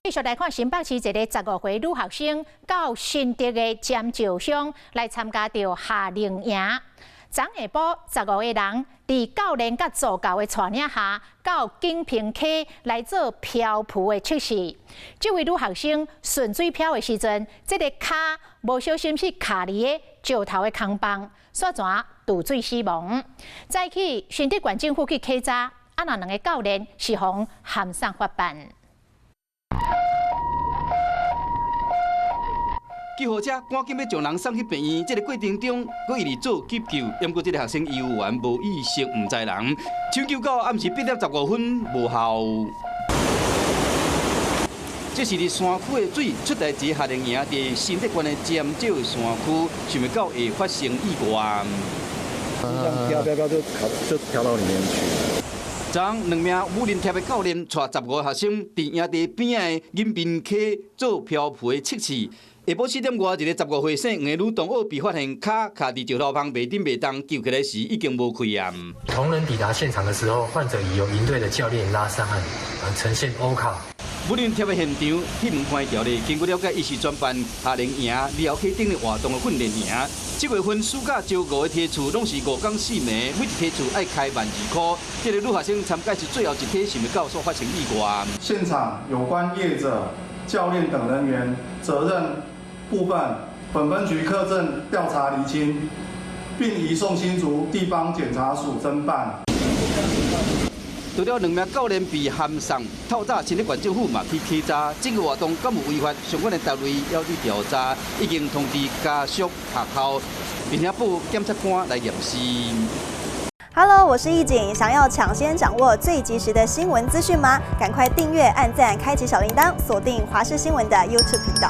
繼續來看新北市一个15歲女學生到新竹的尖石鄉來參加著夏令營。昨下晡15個人佇教練佮助教的帶領下，到景平溪來做漂浮的測試。這位女學生順水漂的時陣，這个跤無小心去卡佇个石頭的空枋，煞怎墜水死亡。早起新竹縣政府去稽查，啊若兩个教練是予函送法辦。救護車趕緊欲將人送去病院，這个過程中，閣一直做急救。毋過這个學生猶原無意識，毋知人。搶救到暗時8點15分無效。這是佇山區的水出代誌夏令營，佇新竹縣的尖石山區，想袂到會發生意外。飄飄飄就卡就飄到裡面去。昨昏兩名武林協的教練帶15個學生佇營地邊仔的錦屏溪做漂浮的測試。下晡4點外，一个15歲姓黃的女同學被發現跤卡佇石頭枋袂振袂動，救起來時已經無氣啊。同仁抵達現場的時候，患者已由營隊的教練拉上岸，呈現歐卡。武林協的現場鐵門關牢咧，經過了解，伊是專辦夏令營、寮溪頂的活動的訓練營。這月份暑假招五个梯次，攏是5工4暝，每一梯次愛開12,000塊。這个女學生參加是最後一梯，想袂到煞發生意外。現場有關業者、教練等人員責任部分，本分局課正調查釐清，並移送新竹地方檢察署偵辦。除了兩名教練被函送，透早新竹縣政府嘛去稽查，這个活動敢有違法，相關的單位猶佇調查，已經通知家屬學校，並且報檢察官來驗屍。 Hello，我是易景，想要搶先掌握最及時的新聞資訊嗎？趕快訂閱、按讚、開啟小鈴鐺，鎖定華視新聞的 YouTube 頻道。